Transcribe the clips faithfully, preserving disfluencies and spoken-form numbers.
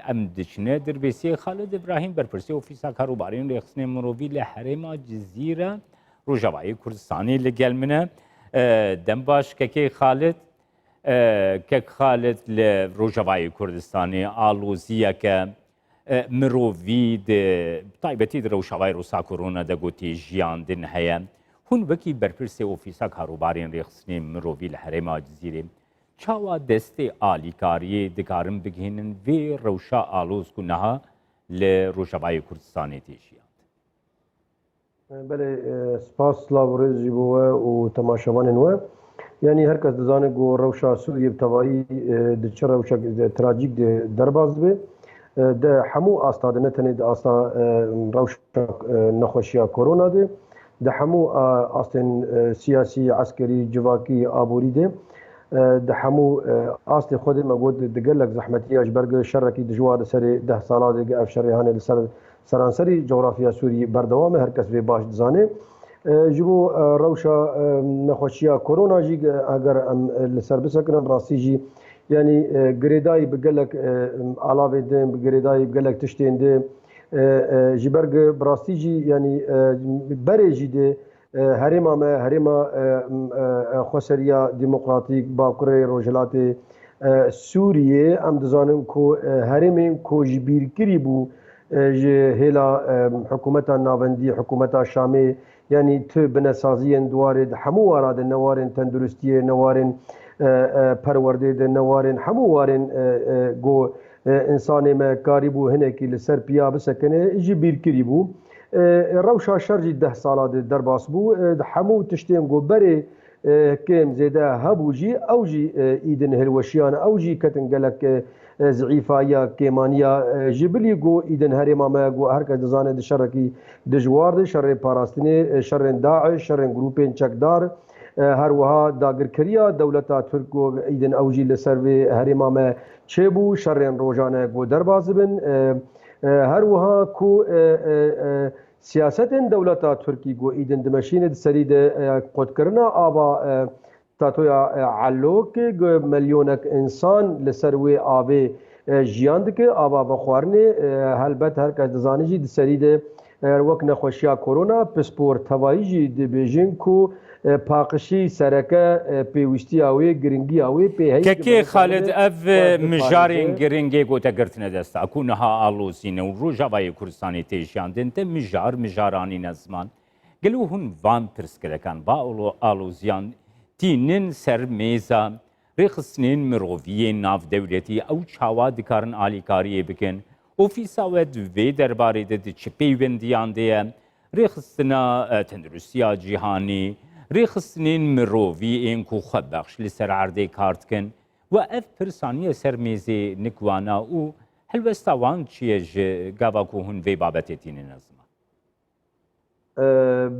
Em diçine Dirbêsiyê. Xalid Îbrahîm, berpirsê Ofîsa Karûbarên Rêxistinên Mirovî li herêma Cizîre, Rojavayê Kurdistanê li gel min e. E, dem baş, kekê Xalid. E, kek Xalid, li Rojavayê Kurdistanê aloziyeke, e, mirovî di, bi taybetî di rewşa vayrosa korona de ku tê jiyandin heye. Hûn wekî berpirsê Ofîsa Karûbarên Rêxistinên Mirovî li herêma Cizîrê çawa destê alîkariyê dikarin bigihînin vê rewşa aloz ku niha li Rojavayê Kurdistanê tê jiyandin? Belê, e, spas, silav û rêz jî bo we û temaşevanên we. Yanî her kes dizane ku rewşa Sûriyê bi tevayî, e, di çi rewşek, e, trajîk de derbas dibe. E, di hemû asta de, ne tenê di asta, e, rewşa, e, nexweşiya korona de, di hemû, e, astên, e, siyasî, eskerî, civakî, aborî de, e, di hemû, e, astê xwe de me got di gelek zehmetiya ji ber ku şerekî dijwar di serê deh sala de, ev şerê hane li ser seranserî cografya Sûriyê berdewam e, her kes vê baş dizane. E, ji bo, e, rewşa, e, nexweşiya korona jî, e, eger em, e, li ser bisekinin, rastî jî, yanî, e, girêdayî bi gelek, e, alavên din, bi girêdayî bi gelek tiştên din, e, e, ji ber ku bi rastî jî, yanî, e, berê jî de, e, herêma me, herêma, e, m, e, e, xweseriya demokratîk, Bakurê Rojhilatê, e, Sûriyê, em dizanin ku, e, herêmên ku ji bîr kirî bû, e, ji hêla, e, hikûmeta navendî, hikûmeta Şamê, yanî tu binesaziyên di warê, di hemû wara de, ne warên tenduristiyê, ne warên, e, e, perwerdê de, ne warên hemû warên, e, e, ku, e, însanê me karîbû hinekî li ser piya bisekine, ji bîr kirî bû. E, rewşa şer jî deh sala de derbas bû. E, di hemû tiştên ku berê, e, kêm zêde hebû jî, ew jî, e, îdin hilweşiyan, ew jî ketin gelek, e, e, zîîfayiya, kêmaniya, e, ji bilî ku îdin herêma me ku her kes dizane di şerekî dijwar de, şerê parastinê, e, şerên DAIŞ, şerên grûpên çekdar, e, her wiha dagirkeriya dewleta Tirk ku îdin ew jî li ser vê herêma me çêbû, şerên rojane ku derbas dibin, e, e, her wiha ku, e, e, e, siyasetên dewleta Tirkî ku îdin dimeşîne di serî de, e, qotkirina ava, e, Tatoya, e, Elok, ku milyonek însan li ser wê avê, e, jiyan dike, ava vexwarinê, e, helbet her kes dizane jî di serî de, e, wek nexweşiya korona, pispor tevayî jî dibêjin ku, e, paqişî sereke, e, pêwîstiya wê, giringiya wê pê heyî. Kekê Xalid, ev mijarên giring ê ku te girtine desta, ku niha alozî ne û Rojavayê Kurdistanê tê jiyandin, te mijar, mijar anîne ziman. Gelo hûn van pirsgirêkan, va alo-, aloziyan tînin ser mêza rêxistinên mirovî yên navdewletî, ew çawa dikarin alîkariyê bikin? Ofîsa we di vê derbarê de di çi peywendiyan de ye? Rêxistina, e, Tenduristiya Cîhanî, rêxistinên mirovî ên ku xwebexş li ser erdê kar dikin, we ev pirs aniye ser mêzê nik wana û helwesta wan çi ye ji gava ku hûn vê babetê tînine ziman? E,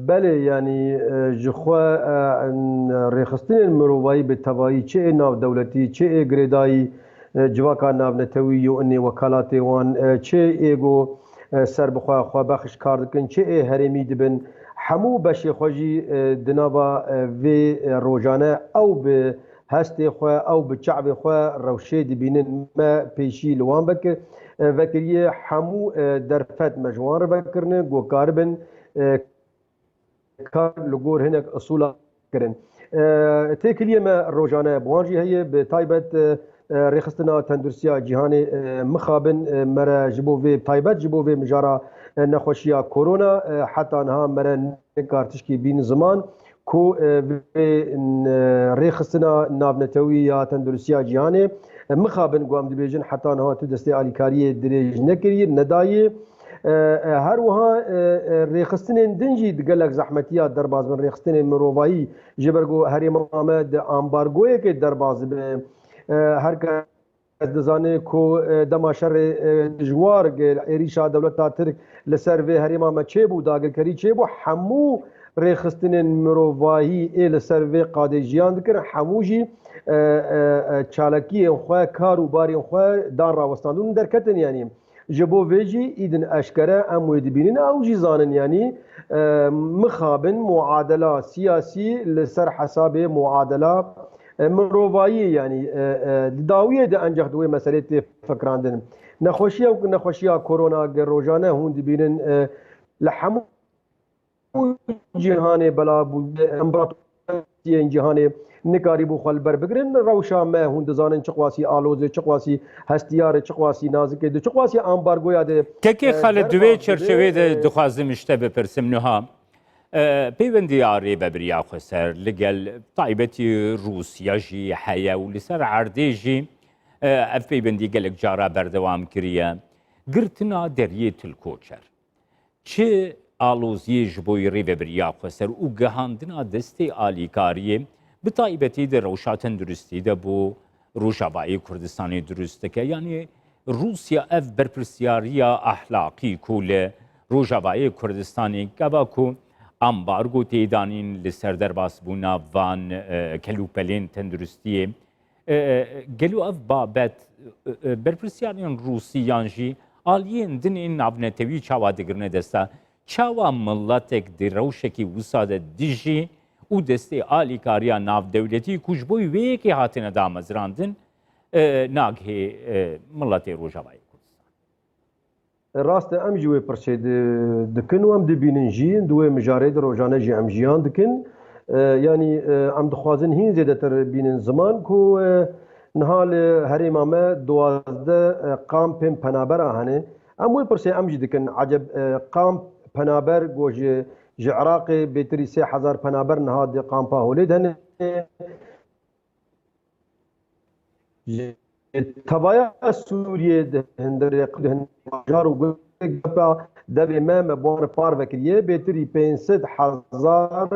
belê, yanî, e, ji xwe, e, n-, rêxistinên mirovayî bi tevayî, çi ê navdewletî, çi ê girêdayî, e, civaka navnetewî, yo inê wekalatê wan, e, çi ê go, e, ser bi xwe, xwebexş kar dikin, çi ê herêmî dibin, hemû beşê xwe jî, e, di nava, e, vê, e, rojane ew bi hestê xwe, ew bi çavê xwe rewşê dibînin. Me pêşî li wan vekir-, e, vekiriye, hemû, e, derfet me ji wan re vekirine, ku karibin, e, kar li gor hinek usûla kirin. E, têkiliyê me rojane bi wan jî heye, bi taybet, e, e, Rêxistina Tenduristiya Cîhanê, e, mixabin, e, me re ji bo vê, taybet ji bo vê mijara, e, nexweşiya korona, e, heta niha me re nikar tişkî bîn ziman ku, e, vê, e, rêxistina navnetewî ya Tenduristiya Cîhanê, e, mixabin ku em dibêjin heta niha tu destê alîkariyê dirêj nekiriye, nedayê. E, e, her wiha, e, e, rêxistinên din jî di gelek zehmetiya derbas bin, rêxistinên mirovayî, ji ber ku herêma me di ambargoyekê derbas dibe. E, her kes dizane ku, e, dema şerê, e, dijwar, êrîşa dewleta Tirk li ser vê herêma me çêbû, dagirkerî çêbû, hemû rêxistinên mirovahî ê li ser vê qadê jiyan dikirin, hemû jî, e, e, e, çalakiyên xwe, kar û barên xwe dan rawestandin û derketin, yanî. Ji bo vê jî îdin eşkere em wê dibînin, ew jî zanin, yanî, e, mixabin muadela siyasî li ser hesabê muadela, e, mirovayî, yanî, e, e, di dawiyê de encax di wê meselê tê fikirandin. Nexweşiya ku nexweşiya korona ge rojane hûn dibînin, e, li hemû cîhanê belav bû, împaratoriyên cîhanê nikarîbû xwe li ber bigirin. Rewşa me hûn dizanin çiqwasî aloz e, çiqwasî hestiyar e, çiqwasî nazik e, di çiqwasî ambargoya de, Kekê e, Xalid, di wê derbas dibe, çerçevê de e, dixwazim ji te bipirsim niha. E, peywendiya Rêvebiriya Xweser li gel taybetî Rûsya jî heye û li ser erdê jî, e, ev peywendî gelek cara berdewam kiriye. Girtina deriyê Til Koçer çi aloziyê ji bo Rêvebiriya Xweser û gihandina destê alîkariyê, bi taybetî di rewşa tenduristî de bo Rojavayê Kurdistanê dirust dike. Yanî Rûsya ev berpirsiyariya ahlaqî ku li Rojavayê Kurdistanê gava ku ambargo tê danîn li ser derbasbûna van, e, kelûpelên tenduristiyê, e, e, gelo ev babet, e, e, berpirsiyarên Rûsî yan jî aliyên din ên navnetewî çawa digirine desta? Çawa miletek di rewşekî wisa de dijî û destê alîkariya navdewletî ku ji bo wê yekê hatine damezrandin, e, nagihê, e, miletê Rojavayê Kurdistan? Rast e, em jî wê pirsê di-, dikin û em dibînin jî, di wê mijarê de rojane jî em jiyan dikin. E, yanî, e, em dixwazin hîn zêdetir bînin ziman ku, e, niha li herêma me duwazdeh, e, kampên penabera hene. Em wê pirsê em jî dikin, eceb, e, kamp penaber ku ji, ji Iraqê bêtirî sê hezar penaber niha di kampa Holê de hene. Ji tevaya Sûriyê di hundirê, di hundirê bajar û gundê Gepa devê me, me bi wan re parve kiriye. Bêtirî pênc sed hezar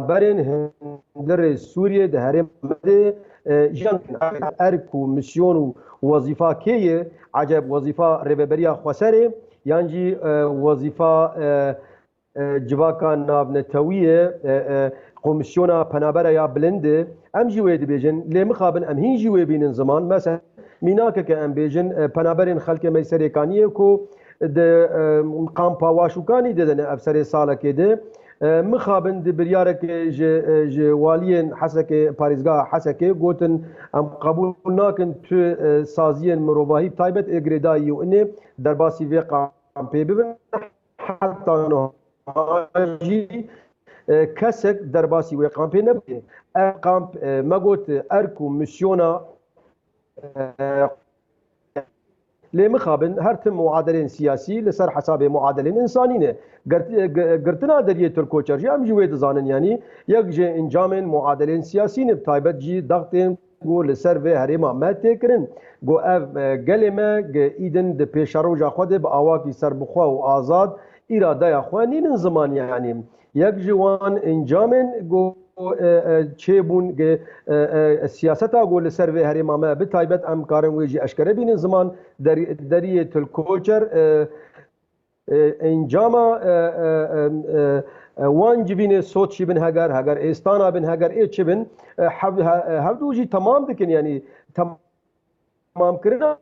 berên hundirê Sûriyê di herêma me de, e, jiyan dikin. Erk û misyon û wezîfa kê ye? Eceb wezîfa Rêveberiya Xweserê yan jî, e, wezîfa, e, e, civaka navnetewî ye, e, e, Komîsyona Penabera ya Bilind e. Em jî wê dibêjin, lê mixabin em hîn jî wê bînin ziman. Mesela, mînakeke em bêjin, e, penaberên xelkê me Serêkaniyê ku di, e, kampa Waşûkanî de dene ev serê salekê de. E, mixabin di biryareke ji, e, ji waliyên Hesekê, parêzgeha Hesekê gotin, em qebûl nakin tu, e, saziyên mirovahî bi taybet ê girêdayî û inê derbasî vê kampê bibin. Heta niha jî, e, kesek derbasî wê kampê nebûye. Ev kamp, e, me got, e, erk û misyona, e, lê mixabin her tim muadelên siyasî li ser hesabê muadelên însanî ne. Girt-, e, gi-, girtina deriyê Til Koçer jî em jî wê dizanin, yanî yek ji encamên muadelên siyasî ne, bi taybet jî daxtên ku li ser vê herêma me tê kirin, ku ev, e, gelê me gi îdin di pêşeroja xwe de bi awakî serbixwe û azad îradeya xwe nînin ziman, yanî yek ji wan encamên ku, e, e, çêbûn, gi, e, e, siyaseta ku li ser vê herêma me bi taybet em karin wê jî eşkere bînin ziman, der-, deriyê Til Koçer, e, e, encama, e, e, e, e, e, wan civînê sot jî bin heger, heger êstana bin heger ê çi bin, e, hev-, he-, e, hevdu jî temam dikin, yanî temamkirina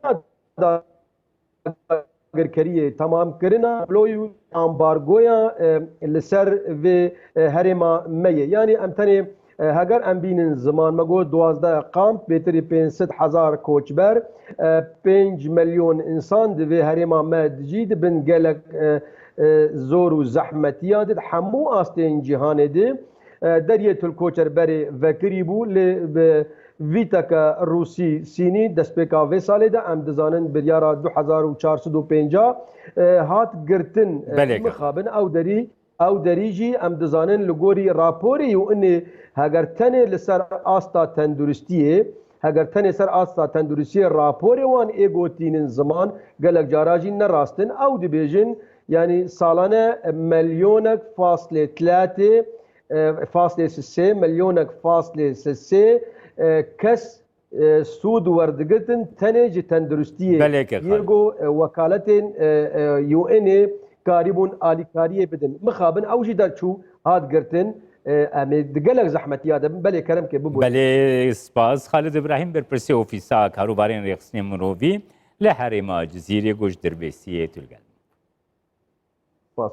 dagirkeriyê, temamkirina bloyû ambargoya, e, li ser vê, e, herêma me ye. Yanî em tenê E, heger em bînin ziman, me got duwazdeh kamp, bêtirî pênc sed hezar koçber, e, pênc milyon însan di vê herêma me dijî, di bin gelek, e, e, zor û zehmetiya de, di hemû astên cîhanê de, e, deriyê Til Koçer berê vekirî bû, lê bi vîteke Rûsî Sînî destpêka vê salê de, em dizanin biryara du hezar û çar sed û pêncah, e, hat girtin, e, Belê ke. Mixabin ew derî Ew derî jî em dizanin li gorî raporê û inê heger tenê li ser asta tenduristiyê, heger tenê ser asta tenduristiyê raporê wan ê gotînin ziman gelek cara jî ne rast in. Ew dibêjin, yanî salane milyonek faslê tletê, e, faslê sisê, milyonek faslê sisê, e, kes e, sûd werdigirtin tenê ji tenduristiyê Belê ke yê xalê. Go, e, wekaletên, e, e, U N'ê karîbûn alîkariyê bidin. Mixabin ew jî derçû hat girtin, e, em ê di gelek zehmetiya de bin. Belê kerem ke bibû. Belê spas. Xalid Îbrahîm, berpirsê Ofîsa Karûbarên Rêxistinê Mirovî li herêma Cizîrê, goş dirbêsiyê tu li gel. Spas.